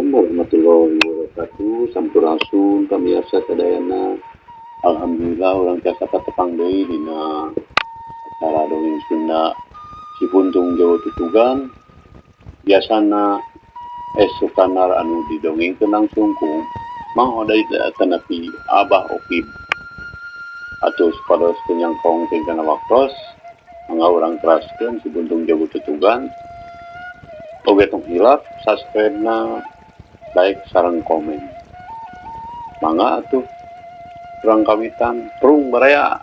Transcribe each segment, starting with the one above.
Assalamualaikum warahmatullahi wabarakatuh. Sampurasun pamiarsa sadayana. Alhamdulillah urang tiasa patepang deui dina acara dongeng Sunda Cibuntung Jawa Tutugan. Biasana esukanar anu didongengkeun langsung ku Mang Oday tanapi Abah Okib. Atuh supados teu nyangkong tingkana waktos, mangga urang teraskeun Cibuntung Jawa Tutugan. Oge tong hilap subscribe-na, like sareng komen. Mangga atuh urang kawitan prung baraya.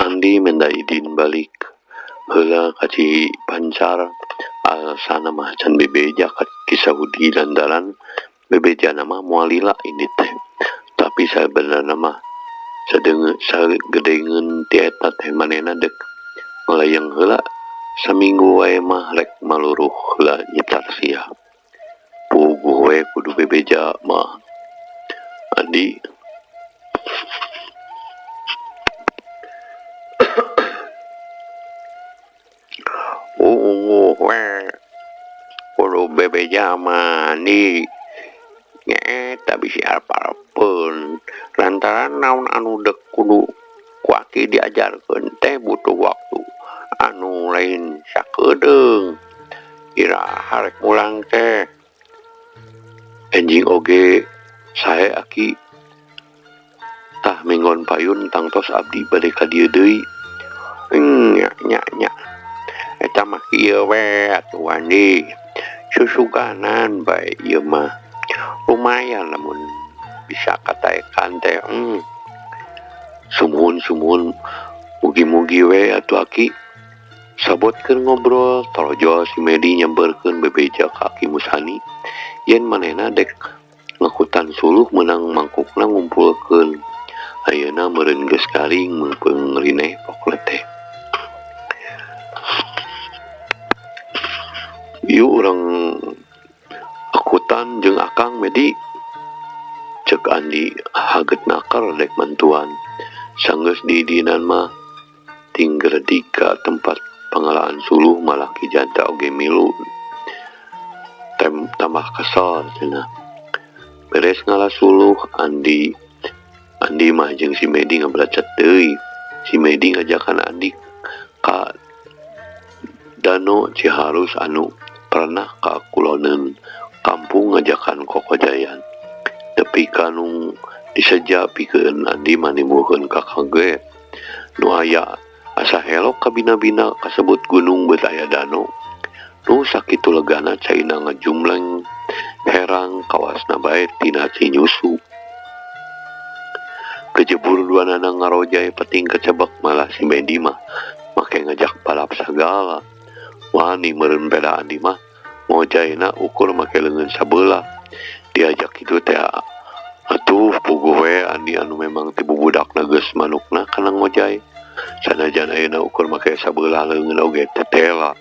Andi minta idin balik heula ka Cipancar, alasana mah can bebeja ka Ki Saudi lantaran bebejana mah moal lila ini teh. Tapi sabenerna mah sagedengeun ti eta teh manehna deuk ngalayeng heula saminggu wae mah rek maluruh heula nyitar sia. Puguh we kudu bebeja mah. Andi unguh we kudu bebeja mah Andi nyaeta bisi arep-arepeun lantaran naon anu deuk kudu ku aki diajarkeun teh butuh waktu anu lain sakedeung iraha rek mulang teh. Enjing oge sae aki tah minggon payun tangtos abdi bade ka dieu deui. Nya nya nya eta mah kieu we atuh Andi, susuganan bae ieu mah lumayan lamun bisa kataekan teh. Sumuhun sumuhun mugi-mugi we atuh aki. Sabot keur ngobrol torojol si Medi nyamberkeun bebeja ka Aki Musani yen manehna dek ngakutan suluh meunang mangkukna ngumpulkeun. Ayeuna meureun geus garing meungpeung rineh pokna teh. Yuk urang akutan jeung Akang Medi, cek Andi haget nakar dek mantuan. Sanggeus diidinan mah tinggal ka tempat pangalaan suluh malah Ki Janta oge milu. Tambah kesel cenah. Beres ngala suluh Andi mah jeung si Medi ngabracet deui. Si Medi ngajakan Andi ka Dano Ciharus anu pernah ka kuloneun kampung ngajakan kokojayan. Tepi ka nu diseja pikeun Andi mah nimbulkeun kakaget. Nu aya asa helok kabina-bina kasebut gunung beut aya dano. Nu sakitu legana caina ngajumleng herang kawasna bae tina cinyusu. Kejebur duanana ngarojay peting kecebek malah si Medi mah make ngajak balap sagala. Wani meureun peda Andi mah ngojayna ukur make leungeun sabelah. Diajak kitu teh atuh puguh we Andi anu memang ti bubudakna geus manukna kana ngojay. Sanajan ayeuna ukur make sabelah leungeun oge tetela.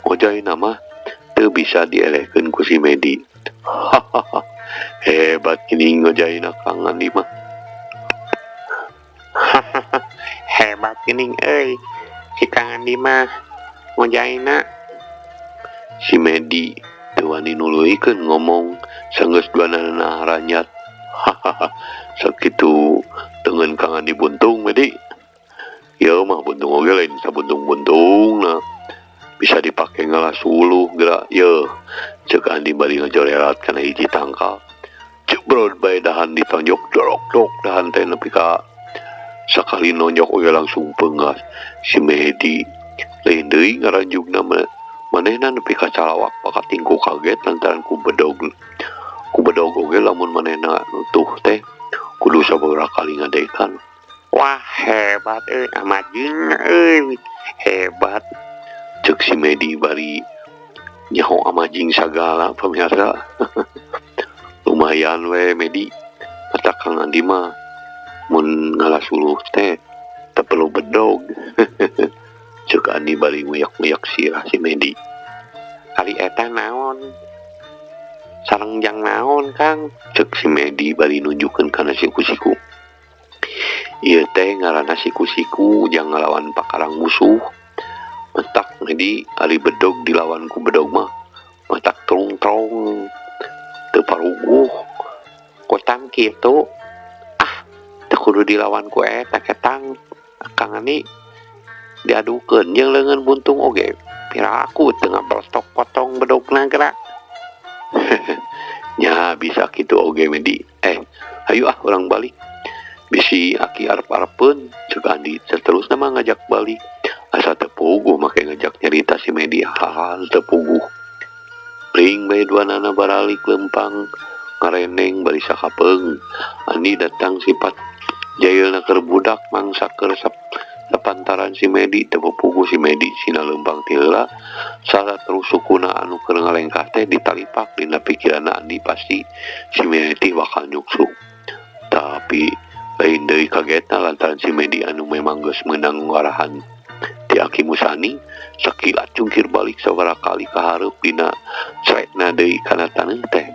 Ngojayna mah teu bisa dielehkeun ku si Medi. Hahaha, hebat geuning ngojayna Kang Andi mah. Hahaha, hebat geuning euy si Kang Andi mah ngojayna. Si Medi teu wani nuluykeun ngomong sanggeus duanana haranyat. Hahaha, sakitu teungeun Kang Andi buntung Medi. Ieu mah buntung oge lain sabuntung-buntungna. Bisa dipake ngalah suluh geura yeuh. Ceuk Andi bari ngajorerat kana hiji tangkal. Cebrod bae dahan ditonjok dorok-dok dahan teh nepi ka sakali nonjok oge langsung peungas. Si Medi lain deui ngaranjugna manehna nepi ka calawak pakating ku kaget lantaran ku bedog. Ku bedog oge lamun manehna nutuh teh kudu sababaraha kali ngadekan. Wah hebat euy amajing euy hebat, cek si Medi bari nyaho amajing sagala pemirsa. Lumayan we Medi, kata Kang Andi mah mun ngalah suluh teh teu perlu bedog. Cek Andi bari nguyak-nguyak sirah si Medi. Ari eta naon? Sareng jang naon, Kang? Cek si Medi bari nunjukkeun kana siku-siku. Ieu teh ngaranna siku-siku jang ngalawan pakarang musuh. Matak Medi ari bedog dilawan ku bedog mah matak trung-trong teu paruguh. Kotang kitu. Ah, teu kudu dilawan ku eta ketang. Kang Andi diadukeun jeung leungeun buntung oge. Piraku teu ngabeltok potong bedogna geura. Nya bisa kitu oge Medi. Hayu ah urang balik. Bisi aki arep-arepeun ceuk Andi saterusna mah ngajak balik. Asa teu puguh make ngajak nyarita si Medi hal-hal teu puguh. Pring bae duanana baralik lempang ngareneng bari sakapeung. Andi datang sifat jailna keur budak mangsa keur sapantaran si Medi teu puguh si Medi sina lempang ti heula. Sarta terus sukuna anu keur ngalengkah teh ditalipak dina pikiranna Andi pasti si Medi bakal nyuksuk. Tapi lain deui kagetna lantaran si Medi anu memang geus meunang ngarahan ti Aki Musani sakilat cungkir balik sabaraha kali ka hareup dina sretna deui kana taneuh teh.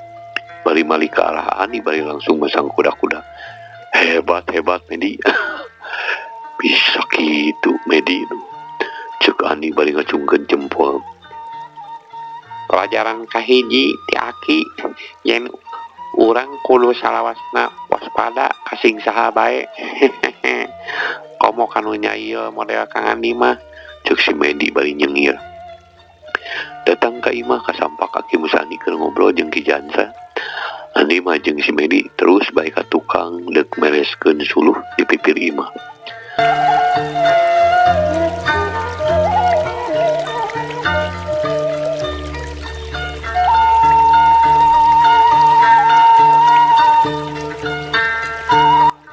Bari malik ka arah Andi bari langsung masang kuda-kuda. Hebat hebat Medi. Bisa kitu Medi nu. Ceuk Andi bari ngacungkeun jempol. Pelajaran kahiji ti Aki yen urang kudu salawasna waspada kasing saha bae. Komo kanu nyail model Kang Andi mah. Ceuk si Medi bari nyengir. Datang ka imah kasampak Aki Musani keur ngobrol jeung Ki Jansa. Andi mah jeung si Medi terus bae ka tukang deuk mereskeun suluh di pipir imah.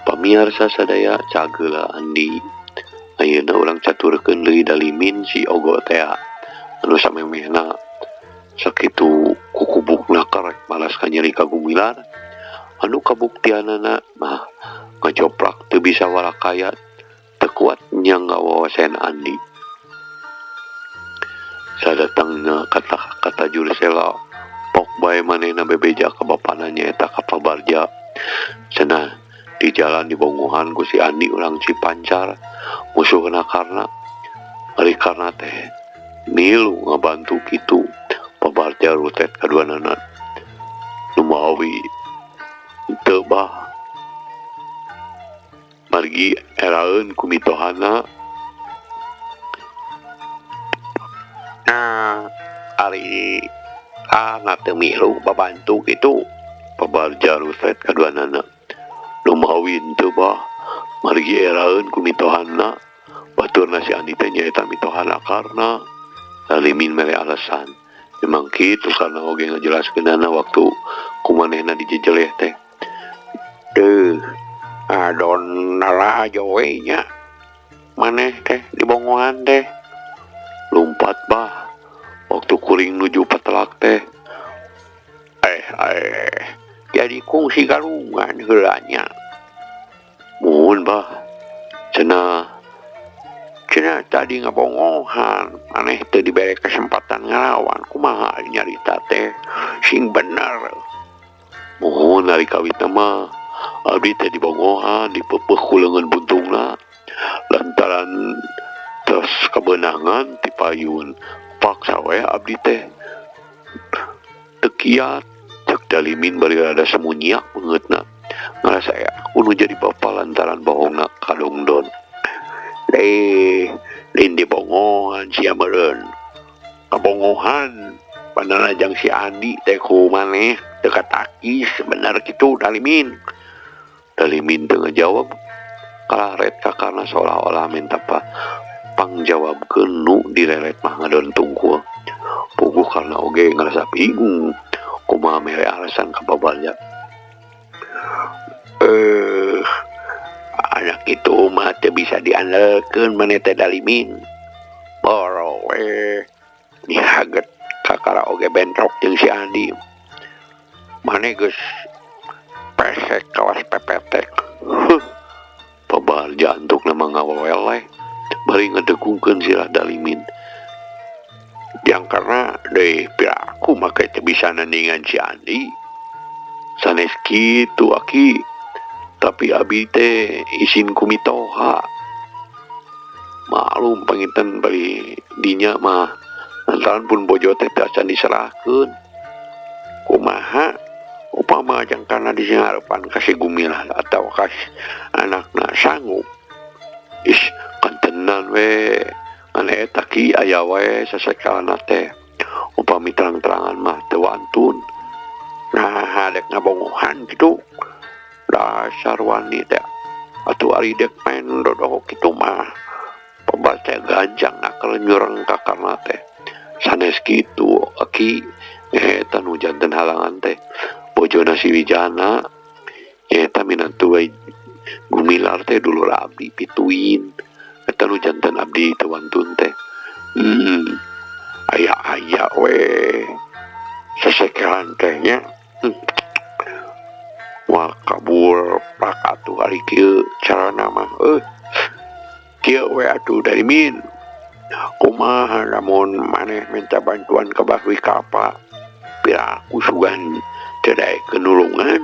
Pamiarsa sadaya cageula Andi. Ayeuna urang caturkeun deui dalimin si Ogo tea anu samemehna sakitu kukubukna karek malas ka nyeri ka gumilar. Anu kabuktianana mah ngajoprak teu bisa warakaya teu kuat nyangga wawasan Andi. Sadatangna kata Jursela pok bae manehna bebeja ka bapana nyaeta ka Pabarja. Cenah di jalan dibongohan ku si Andi urang Cipancar musuhna Karna. Ari Karna teh milu ngabantu kitu Pabarja rutet kaduanana numawi teu bah margi eraeun ku mitohana. Nah, ari Karna teu milu babantu kitu Pabarja rutet kaduanana numawi teu bah margi eraeun ku mitohana. Baturna si Andi teh nyaeta mitohana Karna. Salimin mere alasan memang kitu karena oge ngajelaskeunana waktu kumanehna dijejeleh teh. Deuh, adon narajo we nya. Maneh teh dibongohan teh. Lumpat bah waktu kuring nuju patelak teh. Jadi kungsi galungan heula nya. Muhun bah cenah Cenah tadi ngabongohan maneh teu dibere kesempatan ngalawan kumaha nyarita teh sing bener. Muhun ari kawitna mah abdi teh dibongohan dipeupeih ku leungeun buntungna lantaran tos kabeunangan ti payun paksa we abdi teh teu kiat. Cek Dalimin bari rada semunyiak beungeutna ngarasa aku nu jadi bapa lantaran bohongna kadongdon. Lain dibongohan sia meureun. Kabongohan padahal jang si Andi teh ku maneh teu katakis bener kitu Dalimin. Dalimin teu ngajawab kalaret ka Karna seolah-olah minta pangjawabkeun nu direret mah ngadon tungkul. Puguh Karna oge ngarasa bingung kumaha mere alasan ka Pabarja. Anak itu mah teu bisa diandalkeun maneh teh Dalimin. Boro we dihaget kakara oge bentrok jeung si Andi. Maneh geus pesek kawas pepetek. Huh. Pabarja antukna mah ngaweleh bari ngedegungkeun sirah Dalimin. Jangkarna deui piraku make teu bisa nandingan si Andi. Sanes kitu aki, tapi abi teh isin ku mitoha. Maklum panginten bari dinya mah lantaran pun bojo teh teu acan diserahkeun. Kumaha upama jangkarna disingarepan ka si Gumilar atawa ka anakna sanggup. Ih, kantenan we. Ngan eta ki aya wae sasakalana teh. Upami terang-terangan mah teu wantun. Nah, dek ngabongohan kitu. Dasar wani teh. Atuh ari dek main dodohok kitu mah. Pembaca ganjang naker nyureng ka karna teh. Sanes kitu aki eta nu janten halangan teh. Bojona si Wijana eta minantu we Gumilar teh dulur abdi pituin. Eta nu janten abdi teu wantun teh. Aya-aya we sasekelan teh nya. Moal kabur pak atuh ari kieu carana mah. Kieu we atuh Dalimin. Kumaha lamun maneh minta bantuan ka Bah Wikalpa? Piraku sugan teu daekeun nulungan.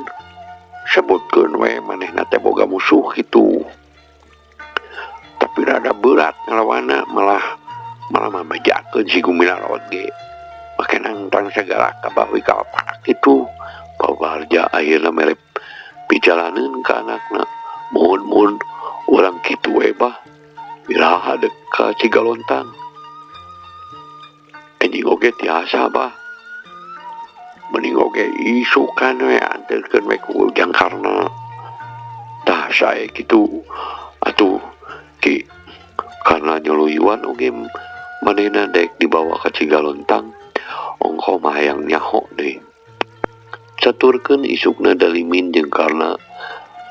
Sebutkeun we manehna teh boga musuh kitu. Tapi rada berat ngalawana malah malah mamajakeun si Gumilar oge. Make nangtang segala ka Bah Wikalpa kitu. Pawarja akhirna mere pijalaneun ka anakna. Mun-mun urang kitu we bah. Iraha dek ka Cigalontang. Anjing oge tiasa bah. Mending oge isukan we anterkeun we ku jangkarna. Tah sae kitu atuh ki karena nyoluyuan oge manehna dek dibawa ka Cigalontang. Ongko mah hayang nyaho deui. Caturkeun isukna Dalimin jeung Karna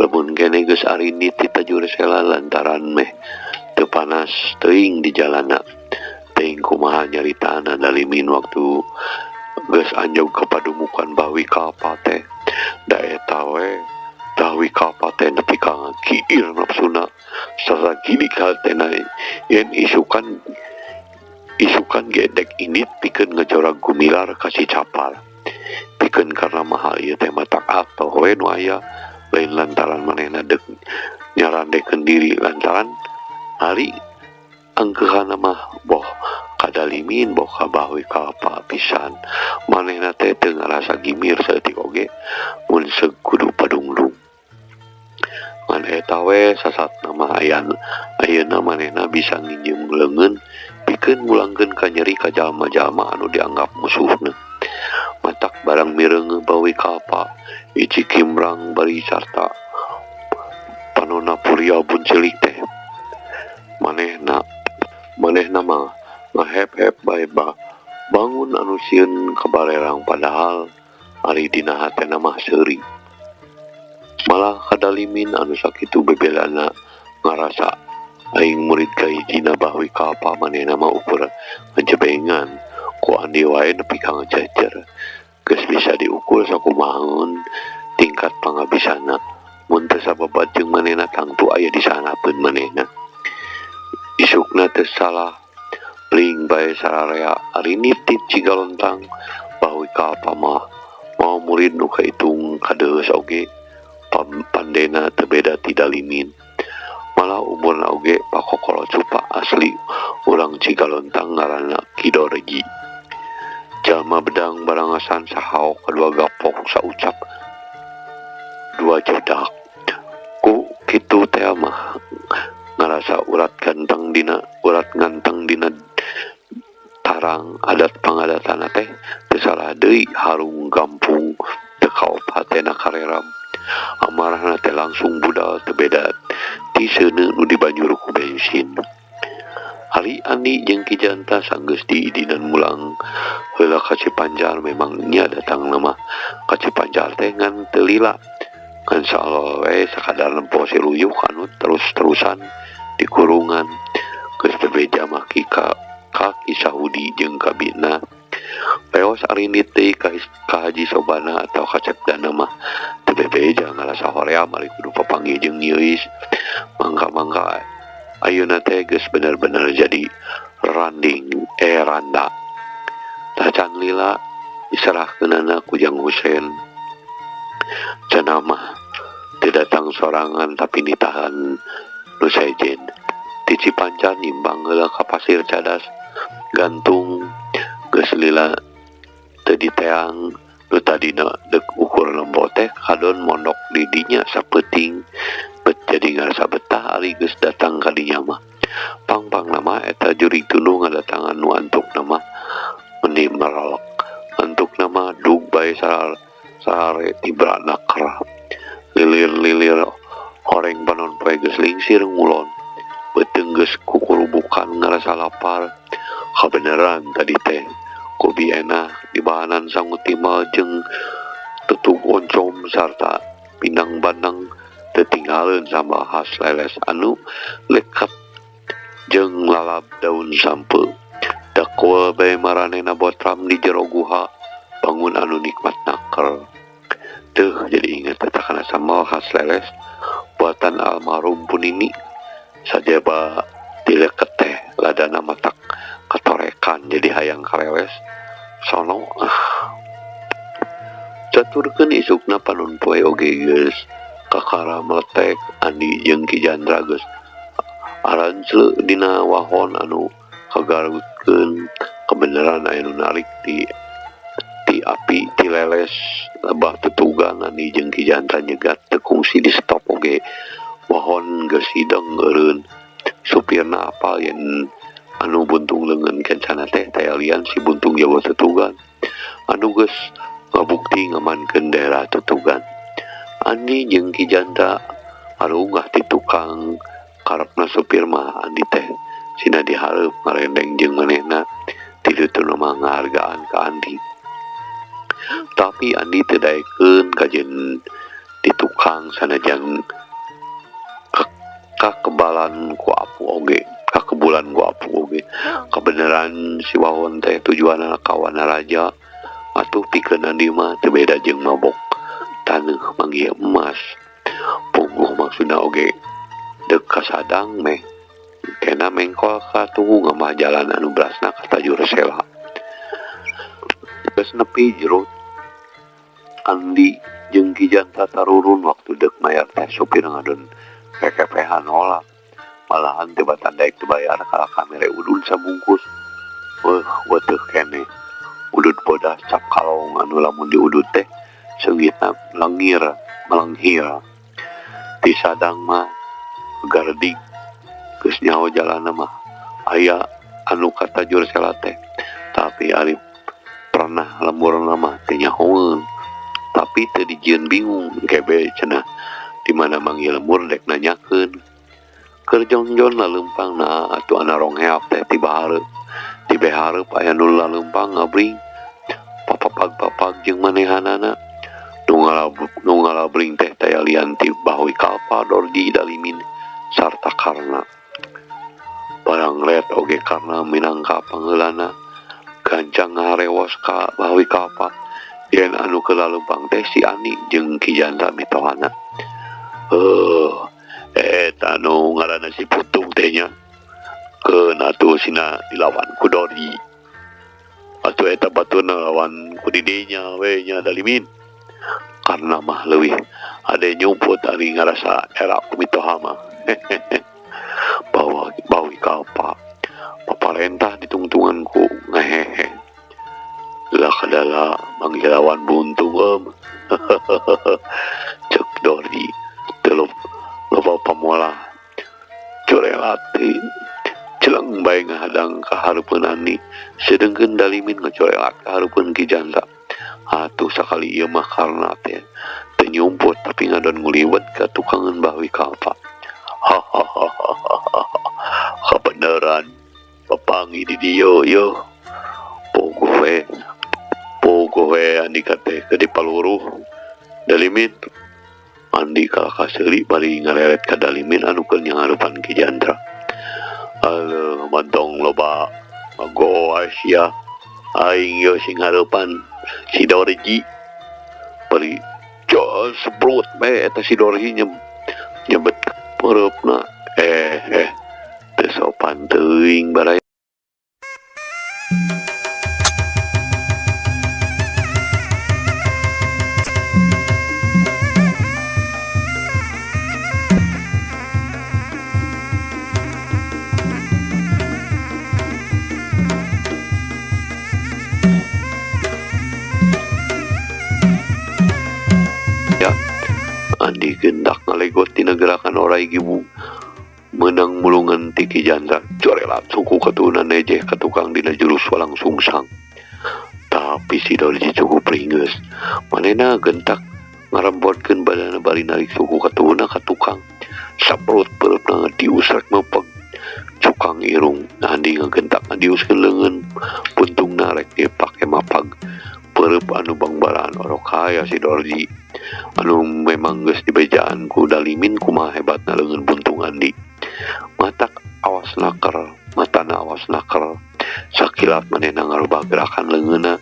lamun kene geus arindit ti tajur sela lantaran meh teu panas teuing di jalana. Teuing kumaha nyaritana Dalimin waktu geus anjog ka padumukan Bah Wikalpa teh. Da eta we Bah Wikalpa teh nepi ka ngagiir nafsuna sarta gidik hatena yen isukan isukan ge dek indit pikeun ngajorag Gumilar ka si Capar. Pikeun karena mahal ieu teh matak atoh we nu aya lain lantaran manehna deuk nyarandekeun diri lantaran ari angkeuhana mah boh ka Dalimin boh ka Bah Wikalpa pisan manehna teh teu ngarasa gimir saeutik oge mun seug kudu padungdung. Ngan eta we sasatna mah ayeuna manehna bisa nginjem leungeun pikeun mulangkeun kanyeri ka jalma-jalma anu dianggap musuhna. Matak barang mireungeun Bah Wikalpa Ici Kimrang bari sarta panona Puria Buncilik teh. Manehna manehna mah ngahep-hep bae bah bangun anu sieun kabalerang padahal ari dina hatena mah seuri. Malah ka Dalimin anu sakitu bebelana ngarasa aing murid kahijina Bah Wikalpa manehna mah ukur ngajebengan ku Andi wae nepi ka ngajajar. Geus bisa diukur sakumahaeun tingkat pangabisana. Mun teu sababad jeung manehna tangtu aya di sanapeun manehna. Isukna teu salah bling bae sararea arinit ti Cigalontang Bah Wikalpa mah mau murid nu kaitung kadeus oge pandena teu beda ti Dalimin. Malah umurna oge pakokolo cupa asli urang Cigalontang ngaranna Ki Dorji. Jalma bedang barangasan sahaok kadua gapok saucap dua jedak. Ku kitu teh mah ngarasa urat ganteng dina tarang adat pangadatana teh teu salah deui harung gampung teu kaop hatena kareram. Amarahna teh langsung budal teu beda ti seuneu nu dibanjur ku bensin. Ari Andi jeung Ki Janta sanggeus diidinan mulang heula ka Cipanjar memang nya datang mah ka Cipanjar teh ngan teu lila. Ngan salah we sakadar nempo si Ruyuk anu terus-terusan di kurungan. Geus bebeja mah ki ka Ki Sahudi jeung kabina. Leos arindit deui ka Haji Sobana atau ka Cepdana mah teu bebeja ngarasa hoream ari kudu papanggih jeung Nyeuis. Mangga-mangga ayeuna teh geus bener-bener jadi randing randa. Tacan lila diserahkeunana ku Jang Husen. Cenah mah teu datang sorangan tapi nitahan nu sejen. Ti Cipancar nyimbang heula ka Pasir Cadas gantung geus lila teu diteang nu tadina deuk ukur nempo teh kadon mondok di dinya sapeuting bet jadi ngarasa betah ari geus datang ka dinya mah. Pang-pangna mah eta jurig tunduh ngadatangan nu antukna mah meni merelek. Antukna mah dug bae sarare tibra naker. Lilir-lilir horeng panon poe geus lingsir ngulon. Beuteung geus kukurubukan ngarasa lapar. Kabeneran tadi teh kopi enak dibahanan sangu timal jeung tutug oncom sarta pindang bandeng teu tinggaleun sambal khas leles anu leket jeung lalap daun sampeu. Dakul bae maranehna botram di jero guha bangun anu nikmat naker. Teuh jadi inget eta kana sambal khas leles buatan almarhum Punini sajaba dileket teh ladana matak katorekan jadi hayang kareles sono. Caturkeun isukna panon poe oge geus kakara meletek Andi jeung Ki Jandra geus aranceuleuh dina wahon anu kagarutkeun kebenaran aya nu narik ti api ti leles lebah tutugan Andi jeung Ki Jandra nyegat teu kungsi di stop oge wahon geus hideng eureun supirna apal yen anu buntung leungeun kencana teh tayalian si buntung jawa tutugan anu geus ngabukti ngamankeun daerah tutugan. Andi jeung Ki Jandra arungah ti tukang karepna supir mah Andi teh sina dihareup ngarendeng jeung manehna ti dituna mah ngahargaan ka Andi. Tapi Andi teu daekeun kajeun di tukang sanajan kakebalan ku apu oge, kakebulan ku apu oge. Kabeneran si wahon teh tujuanna ka Wanaraja atuh pikeun Andi mah teu beda jeung mabok taneuh manggih emas. Puguh maksudna oge deuk kasadang meh kena mengkol ka tuhu ngamah jalan anu belasna ka Tajur Sela. Geus nepi jero Andi jeung Ki Jandra tarurun waktu deuk mayar teh supir ngadon kekepehan nolak. Malahan teu batan daek teu bayar kalah kamere udud sabungkus. Weuh weteuh keneh udud bodas cap kalong anu lamun diudud teh seungitna lengir melenghir. Ti sadang mah gardig geus nyaho jalanna mah aya anu ka Tajur Sela teh tapi ari pernah lemburna mah teu nyahoeun. Tapi teu dijieun bingung kebe cenah di mana manggil lembur dek nanyakeun. Keur jongjon laleumpang na atuh ana rongheap teh ti bahareup. Ti behareup aya nu laleumpang ngabring papapag-papag jeung manehanana. Nu ngalabring teh tayalian ti Bahoy Kalpa Dordi Dalimin sarta Karna. Barang let oge Karna minangka pangheulana gancang ngaharewos ka Bahoy Kalpa yen anu keur laleumpang teh si Ani jeung Ki Jandra mitohana. Eta anu ngaranna si Putung teh nya. Keun atuh sina dilawan ku Dori. Atuh eta baturna lawan ku didinya we nya Dalimin. Karna mah leuwih ade nyumput ari ngarasa era ku mitoha mah. Bawa Bahoy Kalpa paparentah ditungtungan ku ngehehe. Lah kadala manggilawan buntung em. Cek Dori teu loba pamolah corelati celeng bae ngahadang ka hareupeun Andi sedengkeun Dalimin ngacorelat ka hareupeun Ki Jandra. Atuh sakali ieu mah Karna teh teu nyumput tapi ngadon nguliwet ka tukangeun Bahoy Kalpa. Hahaha kabeneran papangi di dieu yeuh. Puguh we Andika teh keur dipaluruh Dalimin. Andi kalah kaseuli bari ngareret ka Dalimin anu keur nyangarupan Ki Jandra. Aleuh mantong loba magoas ya aing ieu sing hareupan si Dorji. Bari jos seprut bae eta si Dorji nyebet pereupna. Teu sopan teuing baraya. Dorji gendak ngalegot tina gerakan orai gibung menang mulungan tiki jantan corelat suku katuhuna nejeh ka tukang dina jurus walang sungsang. Tapi si Dorji cukup ringgeus manehna gentak ngarembotkeun badana bari narik suku katuhuna ka tukang. Saprot peureupna dius rek mepeg cukang irung Andi ngagentak ngadiuskeun leungeun puntungna rek dipake mapag peureub anu bangbaraan orok kaya si Dorji anu memang geus dibejaan ku Dalimin kumaha hebatna leungeun buntung Andi. Matak awas naker, matana awas naker. Sakilat manehna ngarubah gerakan leungeunna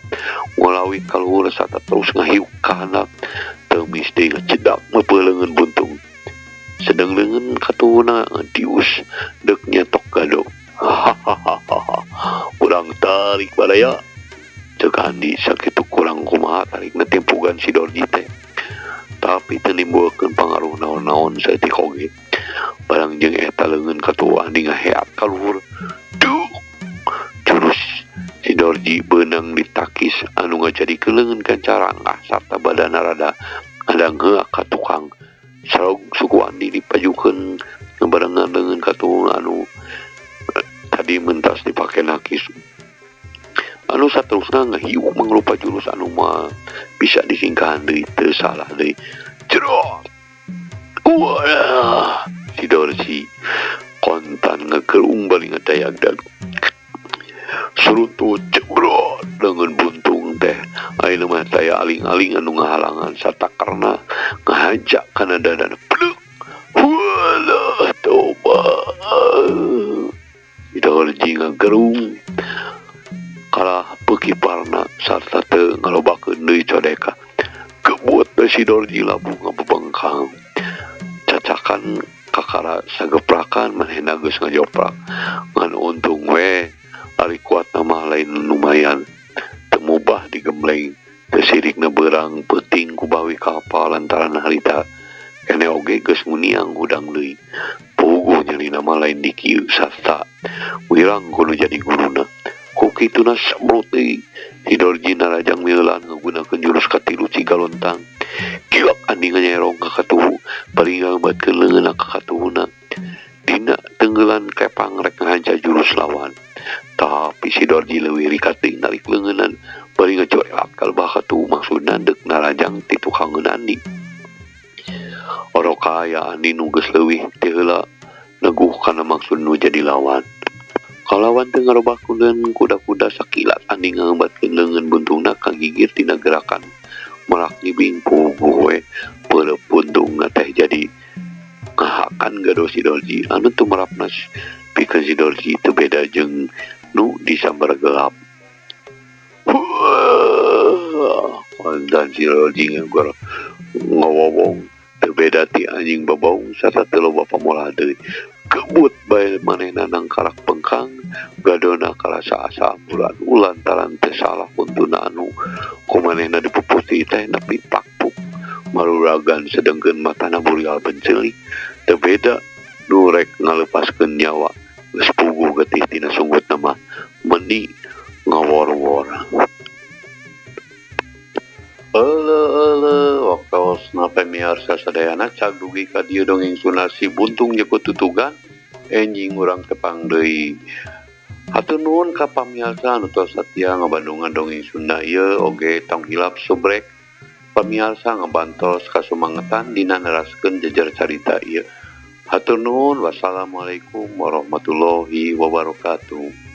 ngulawi ka luhur sarta terus ngahiuk ka handap. Teu deui ngacedak meupeul leungeun buntung. Sedeng leungeun katuhuna dius deuk nyetok gado. Hahaha, kurang tarik baraya. Ceuk Andi sakitu kurang kumaha tarikna timpugan si Dorji teh. Tapi teu nimbulkeun pangaruh naon-naon saeutik oge. Barang jeung eta leungeun katuhu Andi ngaheat ka luhur. Duh! Jurus si Dorji beunang ditakis anu ngajadikeun leungeun kancarang sarta badana rada ngadangheak ka tukang. Sarog suku Andi dipajukeun ngabarengan leungeun katuhu anu tadi mentas dipake nakis. Anu saterusna ngahiuk mangrupa jurus anu mah bisa disingkahan deui teu salah deui. Jerot! Wah! Si Dorji kontan ngegerung bari ngadayag-dag. Surutut jebrot leungeun buntung teh ayeuna mah taya aling-aling anu ngahalangan sarta karena ngahajak kana dadana. Pluk! Walah toba. Si Dorji ngagerung kalah peukiparna sarta teu ngalobakeun deui codeka. Kebut si Dorji labuh ngabebengkang. Cacakan kakara sageprakan manehna geus ngajoprak. Ngan untung we ari kuatna mah lain lumayan. Teu mubah digembleng teu sirikna beurang peuting ku bawi kapal lantaran harita kene oge geus nguniang hudang deui. Puguh nyalina mah lain di kieu sarta wirang kudu jadi guruna. Ku kituna semprot deui. Si Dorji narajang mieulan ngagunakeun jurus katilu Cigalontang. Kiwak Andi nganyerong ka katuhu bari ngambatkeun leungeunna ka katuhuna. Dina tenggelan kepang rek ngahanca jurus lawan. Tapi si Dorji leuwih rikat deui narik leungeunna bari ngacorelat kalbah katuhu maksudna deuk narajang ti tukangeun Andi. Orok kaya Andi nu geus leuwih ti heula neguh kana maksud nu jadi lawan. Kalawan teu ngarobahkeun kuda-kuda sakilat Andi ngambatkeun leungeun buntungna kagigir tina gerakan merak ngibing puguh we peureub buntungna teh jadi ngahakan gado si Dorji anu teu merapna pikeun si Dorji teu beda jeung nu disambar gelap. Dan si Dorji ngawowong teu beda ti anjing babaung sarta teu loba pamolah deui. Kebut bae manehna nangkarak bengkang gadona karasa asa ambulan ulantaran teu salah kuntuna anu ku manehna dipuputi teh nepi pakpuk maruragan sedengkeun matana burial bencelik teu beda nu rek ngalepaskeun nyawa geus puguh getih tina sunggutna mah meuni ngawor-wor. Euleuh waktosna pamiarsa sadayana cag dugi ka dieu dongeng Sunda si Buntung Jeko Tutugan enjing urang tepang deui. Hatur nuhun ka pamiarsa anu tos satia ngabandungan dongeng Sunda ieu oge tong hilap subrek pamiarsa ngabantos kasumangetan dina neraskeun jejer carita ieu. Hatur nuhun, wassalamualaikum warahmatullahi wabarakatuh.